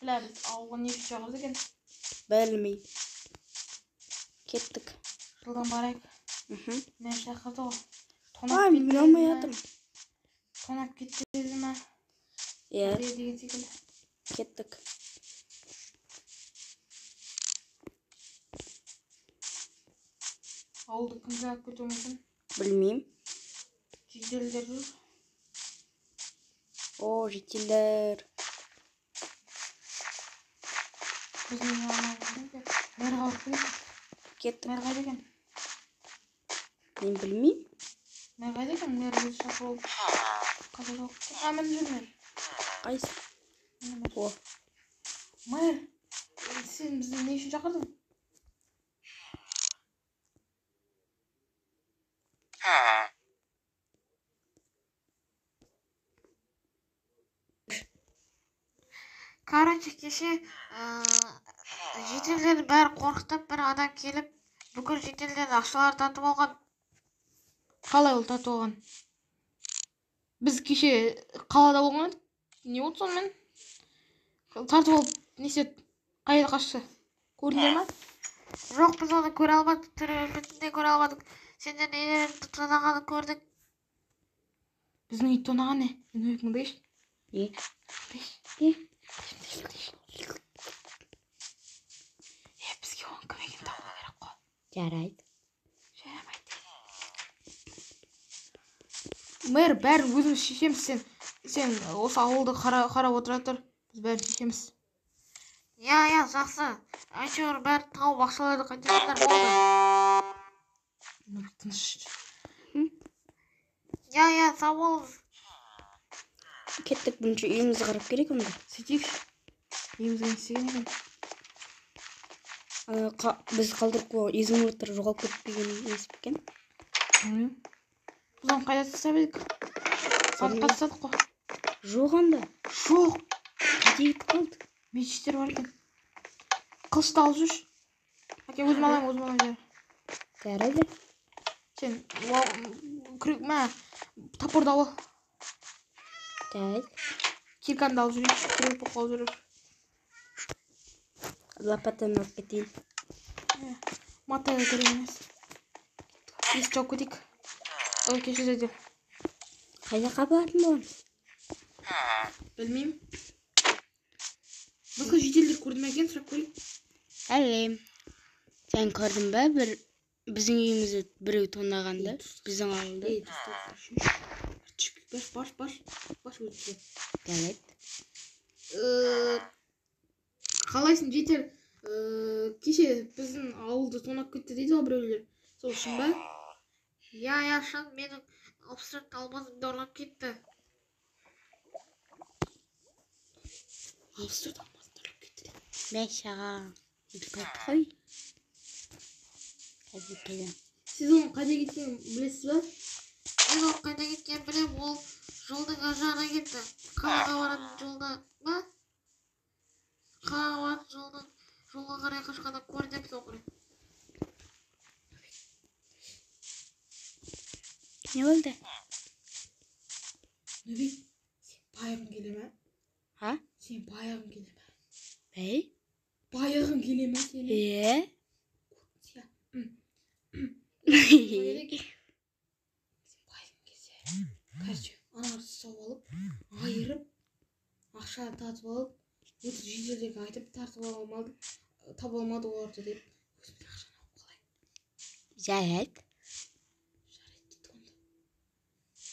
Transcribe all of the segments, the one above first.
Бля, біз ауылға не үшін шақырды екен? Білмеймін. Кеттік. Жылдам барайық. Мхм. Мені шақырды ғой. Ай, мен біле алмай жатырмын. Тонап кетті деді ма? Иә. Деген секілді. Кеттік. Ауылды кім тонап кетуі мүмкін? Білмеймін. Жительдер жүр. О, жительдер. Біздің мэрға барып келейік. Кеттік. Мэр қайда екен? Мен білмеймін. Мэр қайда екен? Мэр өзі шақырып алып. Қайда жоқ? А, міне жүр мэр. Қайсы? Міне мэр. О. Мэр, сен бізді не үшін шақырдың? Короче, кеше жительдердің бәрі қорқытып, бір адам келіп, бүкіл жительдердің ақшаларын тартып алған. Қалай ол тартып алған? Біз кеше қалада болған едік. Не болды сонымен? Тартып алып не істеді? Қайда қашты? Көрдіңдер ма? Жоқ, біз оны көре алмадық, түрі бүтіндей көре алмадық. Сендердің үйлеріңді тонағанын көрдік. Біздің үйді тонаған не? Мен ой, мындайшы. Не? Мындайшы. Не? Бізге оның кім екенін табу керек қой. Жарайды. Жарамайды. Мэр, бәрін өзіміз шешеміз. Сен осы ауылды қарап отыра тұр. Біз бәрін шешеміз. Иә, иә, жақсы. Әйтеуір бәрін тауып ақшаларды қайтарсаңдар болды. Нұрбек, тыныш. Иә, иә, сау болыңыз. Кеттік, бірінші үйімізді қарап керек онда. Сөйтейікші. Үйімізге не істеген екен? Біз қалдырып қойған изумрудтар жоғалып кетпеген емес пе екен? Білмеймін. Біз оны қайда тастап едік? Сандыққа тастадық қой. Жоқ анда. Жоқ. Қайда кетіп қалды? Мечтер бар екен. Қылышты алып жүрші. Әке, өзім алайын, өзім алайын, жар. Жарайды. Сен, күрек, мә, топорды ал. Жарайды. Кирканы да алып жүрейікші, күрек болып қалып жүрер. Лопатаны алып кетейін. Иә, мата да керек емес. Есік жауып кетейік. Ой, кешір деді. Қай жаққа баратын боламыз? Білмеймін. Басқа жительдер көрді ме екен, сұрап көрейік. Әлем. Сен көрдің бе, бір біздің үйімізді біреу тонағанды, біздің ауылды. Ей, достар, бар, бар, бар, бар, өтті. Жарайды. Қалайсың, житель? Кеше біздің ауылды тонап кетті дейді ғой біреулер. Сол шын ба? Иә, иә, шын. Менің 64 алмазымды ұрлап кетті. 64 алмазымды ұрлап кетті дейді. Мәшаға. Кетті қой. Қазір келемін. Сіз оның қайда кеткенін білесіз ба? Мен оның қайда кеткенін білемін. Ол жолдың ар жағына кетті. Қалаға баратын жолда ма? Қалаға баратын жолға қарай қашқанда көрдім соңғы рет. Не болды? Нұрбек, сен байығың келе ме? А? Сен байығың келе ме? Бәй? Байығың келе ме сенің? Е? Сен байығың келсе, короче, аналарды ұстап алып, айырып, ақша тартып алып, өтірік жительдерге айтып тартып ала алмады, таба алмады оларды деп, өзіміз ақшаны алып қалайық. Жарайды. Жарайды дейді онда.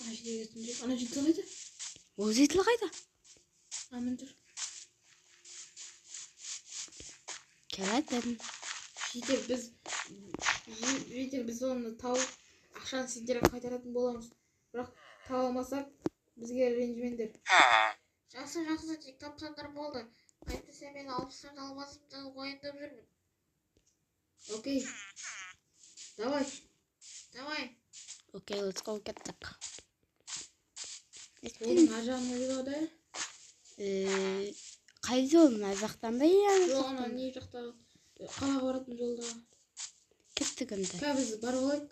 Ана жерге кетсін, ана житель қайда? Ол житель қайда? А, міне тұр. Келеді. Житель, біз оны тауып, ақшаны сендерге қайтаратын боламыз. Бірақ таба алмасақ, бізге ренжімеңдер. Жақсы, жақсы, тек тапсаңдар болды. Әйтпесе мен 64 алмазымды уайымдап жүрмін. Окей. Давай. Давай. Окей, let's go, кеттік. Оның ар жағына жүреді да? Қай жол? Мына жақтан ба, или ана Жоқ, жақтан ана ба? не жақта, қалаға баратын жолда. Кеттік онда. Қазір біз барып алайық.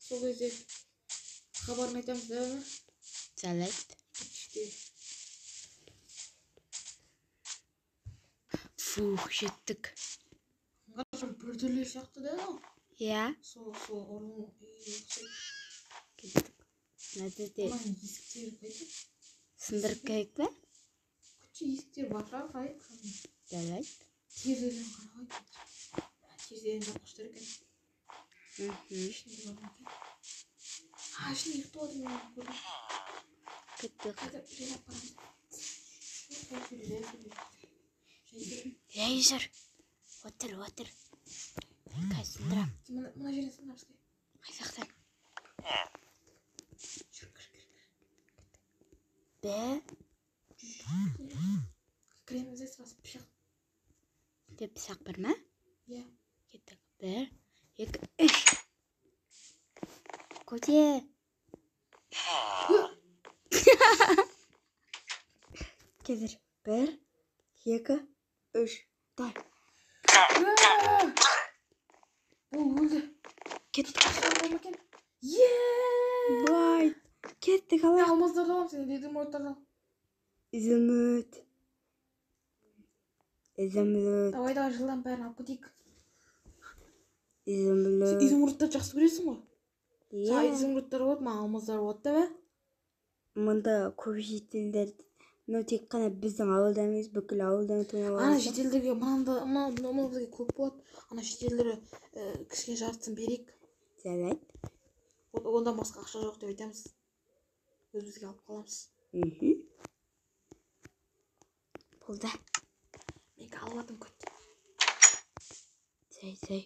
Сол кезде хабарын айтамыз да, ма? Жарайды. Кеттік. Фух, жеттік. Бір біртүрлі сияқты да анау. Иә. Сол ұрының үйіне ұқсайды. Кеттік. Мына жерде Мынаның есіктері қайда? сындырып керек пе? Күтші, есіктері бар шығар, қарайық. Жарайды. Терезеден қарап терезеден жапқыштар екен. Ішінде бар ма екен? А, ішінде ұйықтап отыр, мен оны көрдім. Кеттік. Қайда жайлап барамыз. Жай сөйле, жай сөйле. Жай сөйле. Жай жүр. Отыр, отыр. Қазір сындырам. Мына жерден сындырып істе. Қай жақтан? Жүр, кір, кір. Бір. Жүр. Кіреміз де сразу пышақ. Деп пышақ бар ма? Иә. Кеттік. 1, 2, 3. Көте. Кезір. 1, 2, 3. Дай. Ол өлді. Кеттік. Екен. Е! Бай. Кеттік Мен алайық. алмаздарды аламын, сен изумрудтарды ал. Изумруд. Изумруд. Давай, давай, жылдам бәрін алып кетейік. Сен Изумруд. изумрудтарды жақсы көресің ғой. Саған Иә. изумрудтар болады, маған алмаздар болады да бе? Мұнда көп шетелдер, но тек қана біздің ауылда емес, бүкіл ауылдан тонап Ана алады. шетелдерге мынанда мына бізге көп болады. Ана шетелдерге кішкене жартысын берейік. Жарайды. Ондан басқа ақша жоқ деп айтамыз. Өзімізге алып қаламыз. Болды. Мен алып жатырмын, күт. Жай, жай.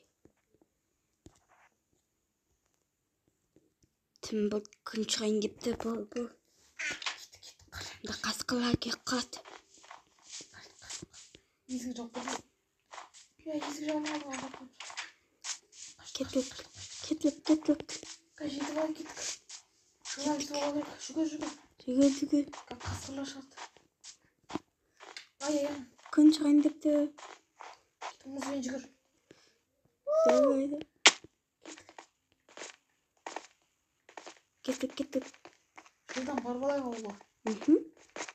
Түн бұл, күн шығайын депті, бұл, бұл. Кеттік, кеттік, қаш. Мында қасқырлар келіп қалады. Есік жауып қойдым. Я, есік жабылмады, ана жауып қойдым. Кеттік, кеттік, кеттік. Қазір жетіп алайық, кеттік. Жылдам соға керек. Жүгір, жүгір. Жүгір, жүгір. Қасқырлар шығады. Ай, аяғым. Күн шығайын депті. Мұзбен жүгір. Жарайды. Кеттік, кеттік. Жылдам барып алайық ауылға.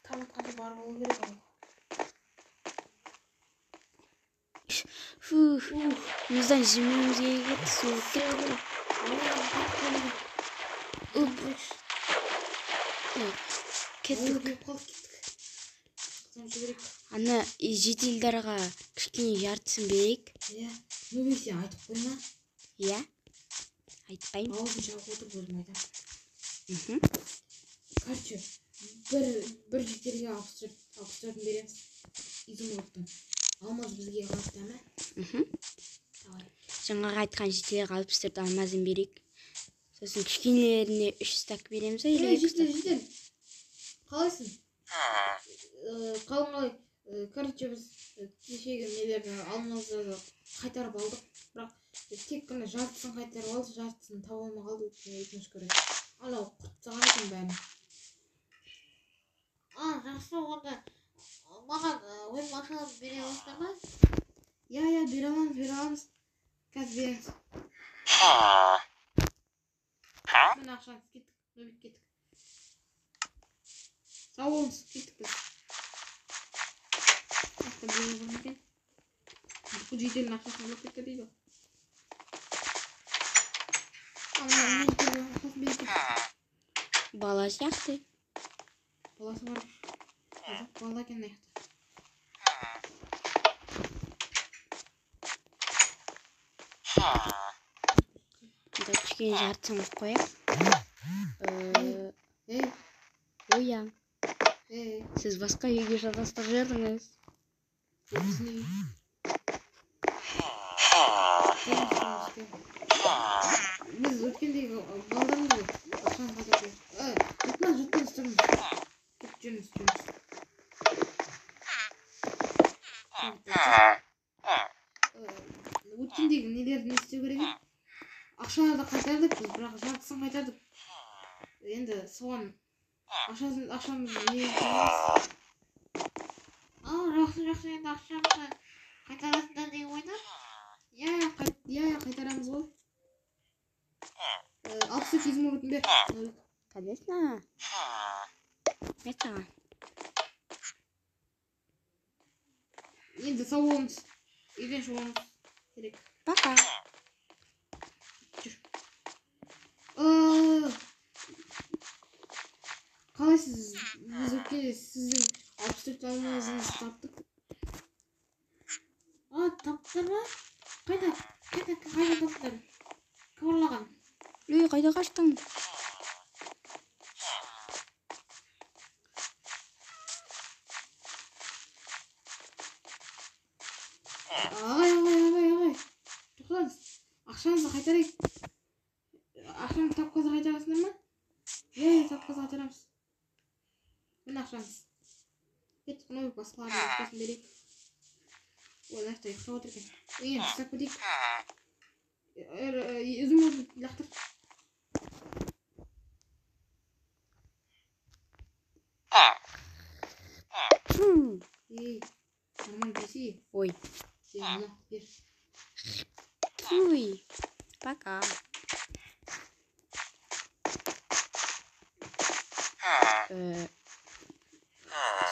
Таң атқанша барып алу керек ауылға. Фух, мұздан жемеуіміз керек еді, суып кетті. Кеттік. Жылдам жүгірейік. Ана шетелдерге кішкене жартысын берейік. Иә. Нөбек, сен айтып қойма. Иә. Айтпаймын. Аузын жауып отырып өзім айтамын. Короче, бір шетелге 64-ін береміз. Изумрудтың. Алмаз бізге қалды ма? Давай. Жаңағы айтқан шетелге 64 алмазын берейік. Сосын кішкенелеріне 3 стак береміз ба, или Ей, 2 житель, стак? житель. Қалайсың? Қалың қалай? Короче, біз кешегі нелерді, алмаздарды қайтарып алдық. Бірақ тек қана жартысын қайтарып алдық, жартысын таба алмай қалдық, өкінішке орай. Анау құрт тастаған екен бәрін. А, жақсы, онда маған өзім ақшаларды бере аласыздар ма? Иә, иә, бере аламыз, бере аламыз. Қазір береміз. Міне ақшаңыз, кеттік, Нұрбек, кеттік. Сау болыңыз, кеттік біз. Ақша біреу бар ма екен? Бүкіл шетелдің ақшасын ұрлап кетті дейді ғой. А, мына шетелдің ақшасын беріп кетті. Бала сияқты. Баласы бар. Қазақ бала екен мына жақта. Мында кішкене жартысын қойып қояйық. Ей, Оян. ей, Сіз басқа үйге шатастырып жібердіңіз. Біздің үй. Біз өткендегі балдармыз ғой. Ақшаны қайтарып берді. Жұтпаңыз, жұтпаңыз, тұрыңыз. Кет, жүріңіз, жүріңіз. Өткендегі нелерді не істеу керек еді? Ақшаларды қайтардық біз, бірақ жартысын қайтардық. Енді соған ақшасын, ақшамызды не қыламыз? А, жақсы, жақсы, енді ақшамды қайтарасыңдар деген ойда? Иә, иә, иә, қайтарамыз ғой. 63 изумрудын бер. Конечно. Мен саған. Енді сау болыңыз. Үйден шығуымыз керек. Пока. Жүр. Қалайсыз? Біз өткенде сіздің 64 алмазыңызды таптық. А, таптыңдар ма? Қайда? Қайда? Қайда таптыңдар? Кім ұрлаған? Ей, қайда қаштың? Ағай, ағай, ағай, ағай. Тоқтаңыз. Ақшаңызды қайтарайық. Ақшаны тап қазір қайтарасыңдар ма? Иә, иә, тап қазір қайтарамыз. Міне ақшаңыз. Кеттік, мынау басқалардың ақшасын берейік. Ой, мына жақта ұйықтап отыр екен. Енді ұстап кетейік. Изумрудты лақтыр. Ей, нормально берсей. Ой. Сен мына бер. Ой. Пока.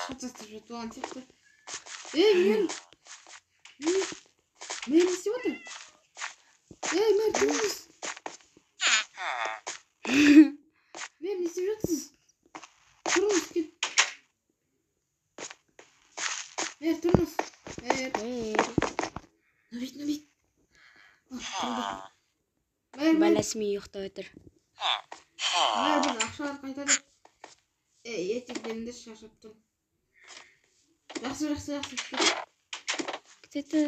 Шатастырып жатып алған сияқты. Ей, мен. Мен не істеп отыр? Ей, Мэр, тұрыңыз. Мэр, не істеп жатсыз? Тұрыңыз, кет. Мэр, тұрыңыз. Мэр. Нұрбек, Нұрбек. Тұрды. Мэр, мэр. Баласымен ұйықтап отыр. Мэр, біз ақшаларды қайтардық. Ей, ертең беріңдерші, шаршап тұрмын. Жақсы, жақсы, жақсы. Где-то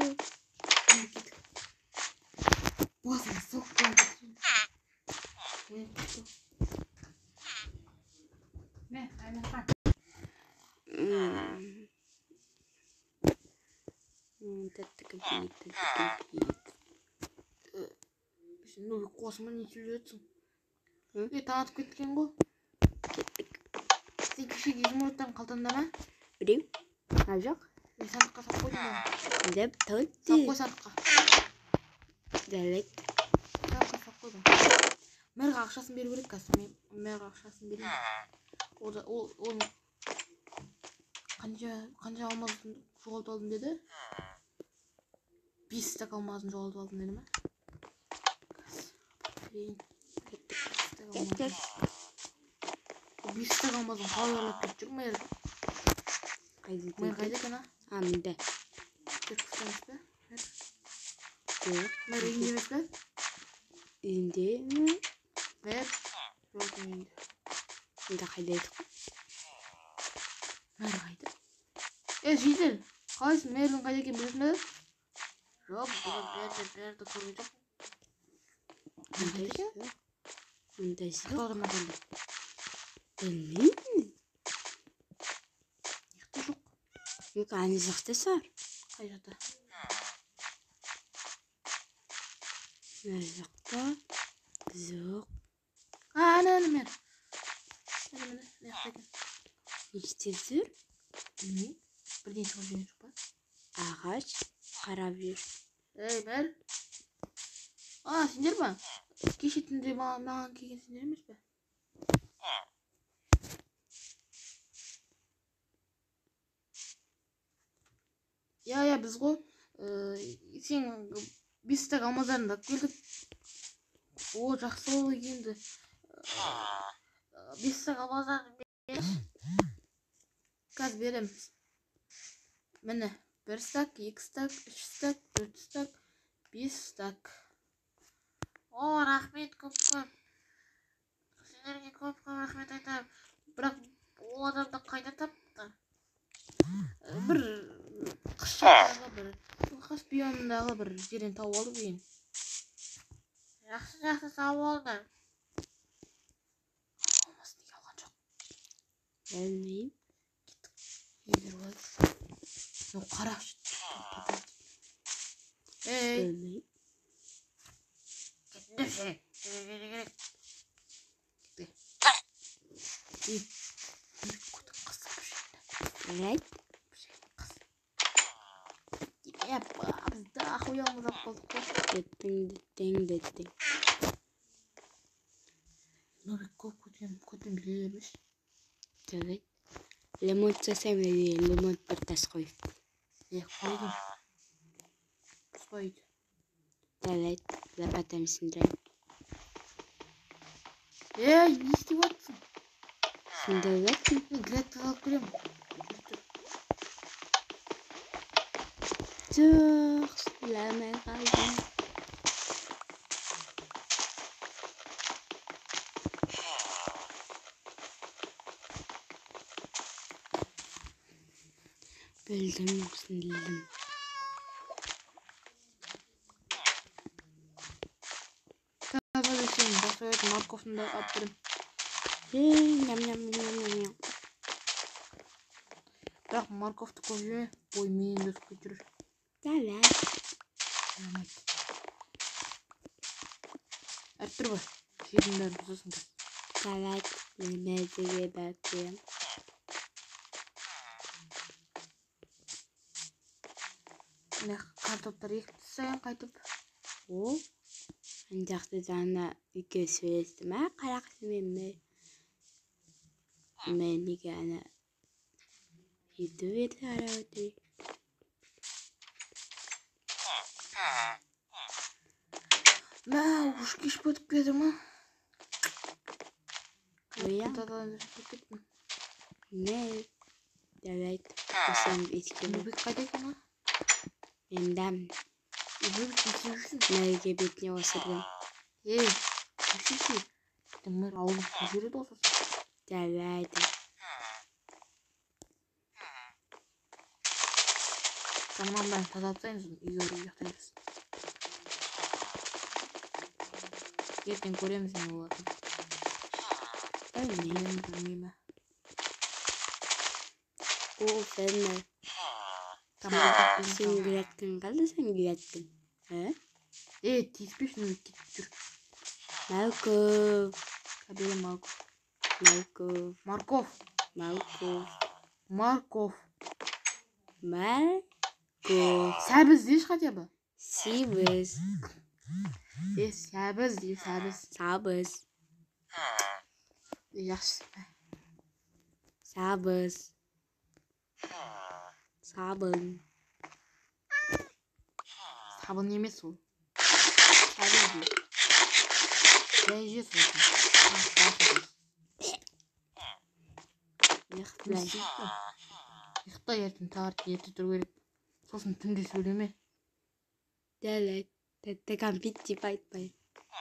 Кеттік. Басыңа соқып қоямын. Мә, Айманхан. Тәтті кәмпит, тәтті кәмпит. Сен Нұрбек қосыма не сөйлеп жатсың? Ей, таң атып кеткен ғой. Кеттік. Сен кешегі изумрудтан қалтаңда ма? Біреу? А, жоқ. Мен сандыққа салып қойдым оны. Деп тәтті. Салып қой сандыққа. Жарайды. Сандыққа салып қойдым. Мэрға ақшасын беру керек қазір. Мен мэрға ақшасын берейін. Ол ол қанша алмазын жоғалтып алдым деді? 5 стак алмазын жоғалтып алдым деді ме? Қазір берейін. Кеттік. 5 стак алмазын қалай ұрлап кетіп жүр мэр? Қайда Мэр қайда екен, а? А, мында. Түркістан емес пе? Мэр? Жоқ. Мэр үйінде емес пе? Үйінде ме? Мэр? Жоқ, үйінде. Мында қайда едік қой? Мэр қайда? Е, жедел, қалайсың? Мэрдің қайда екенін білесің бе? Жоқ, бүгін мэрді көрген жоқпын. Мэр қайда екен? Мында жоқ. Ұйықтап отыр ма әлде? Білмеймін. Ұйықта жоқ. Мүмкін ана жақта шығар. Қай жақта? Мына жақта жоқ. А, ана, ана мэр. Міне, міне, мына жақта екен. Не істеп жүр? Білмеймін. Бірдеңе шығып жүрген жоқ па? Ағаш қарап жүр. Ей, мэр. А, сендер ма? Кеше түнде маған келген сендер емес пе? Иә, иә, біз ғой. Сен 5 стак алмаздарыңды алып келдік. О, жақсы болды енді. 5 стак алмаздарыңды берші. Қазір береміз. Міне, 1 стак, 2 стак, 3 стак, 4 стак, 5 стак. О, рахмет көп-көп. Сендерге көп-көп рахмет айтамын. Бірақ ол адамды қайда таптың? Бір қыс жақтағы бір қыс биомындағы бір жерден тауып алдық деген. Жақсы, жақсы, сау болыңдар. Алмас неге алған жоқ? Білмеймін. Егер болады. Ну, қарашы. Ей. Білмеймін. Кетіңдерші. Сендерге не керек? Ей. Көтің қысып бір жерінде. Жарайды. Бір жерін қыс. Епа, біз дохуя алмаз алып қалдық қой. Деттің, деттің, деттің. Нұрбек көп көтен билей бермеші. Жарайды. Лимон жасаймын, лимон бір тас қойып. Қойдым. Бұзба үйді. Жарайды, лопатамен сындырайын. Ей, не істеп жатсың? Сындырып жатырмын. Мен грядка алып келемін. Жүр тұр. Жоқ, сындыра алмай қалдым. Білдім, сындырдым. Қазір сен басып етін морковьны да алып беремін. Ей, ням ням ням ням ням. Бірақ морковьты көп жеме, ой, менен де өсіп кетіп жүр. Давай. Жарамайды. Әріп тұр ба? Жердің бәрін бұзасың қазір. Давай, мен мәзеге барып келемін. Мына картоптар егіп тастайын қайтып. О, ана жақта жаңа екеуі сөйлесті ма? Қарақшымен ме? Мен неге ана ютуберді қарап отырмын? Мә, уж кеш батып келе ма? Оян. Кеттім. Не? Жарайды, осыны еске Нұрбек қайда екен, а? Мен дәм. Нұрбек, не істеп жүрсің? Мәлике бетіне осырдым. Ей, не істейсің? Мэр ауылын қуып жібереді ғой сосын. Жарайды. Мынаның бәрін тазалап тастайын, сосын үйге барып ұйықтай берсін. Ертең көреміз не болатынын. Білмеймін. Білмеймін, білмеймін. О, фермер. Тамақ Сен грядкаң қалды, сен грядкаң. Ә? Ей, тиіспеші, Нұрбек, кетіп жүр. Морковь. Кәбелі морковь. Морковь. Морковь. Морковь. Морковь. Морковь. Сәбіз дейші хотя бы. Сибіз. Е, сәбіз де, сәбіз. Сабыз. Е, жақсы. Сабыз. Сабын. Сабын емес ол. Сәбіз де. Жай же сосын. Ұйықтай. Ұйықта, ертең таңертең ерте тұру керек. Сосын түнде сөйлеме. Жарайды. Тәтті кәмпит деп айтпаймын.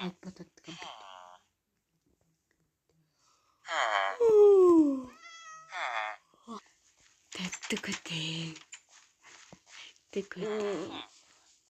Айтпа тәтті кәмпит. Тәтті көтен. Тәтті көтен.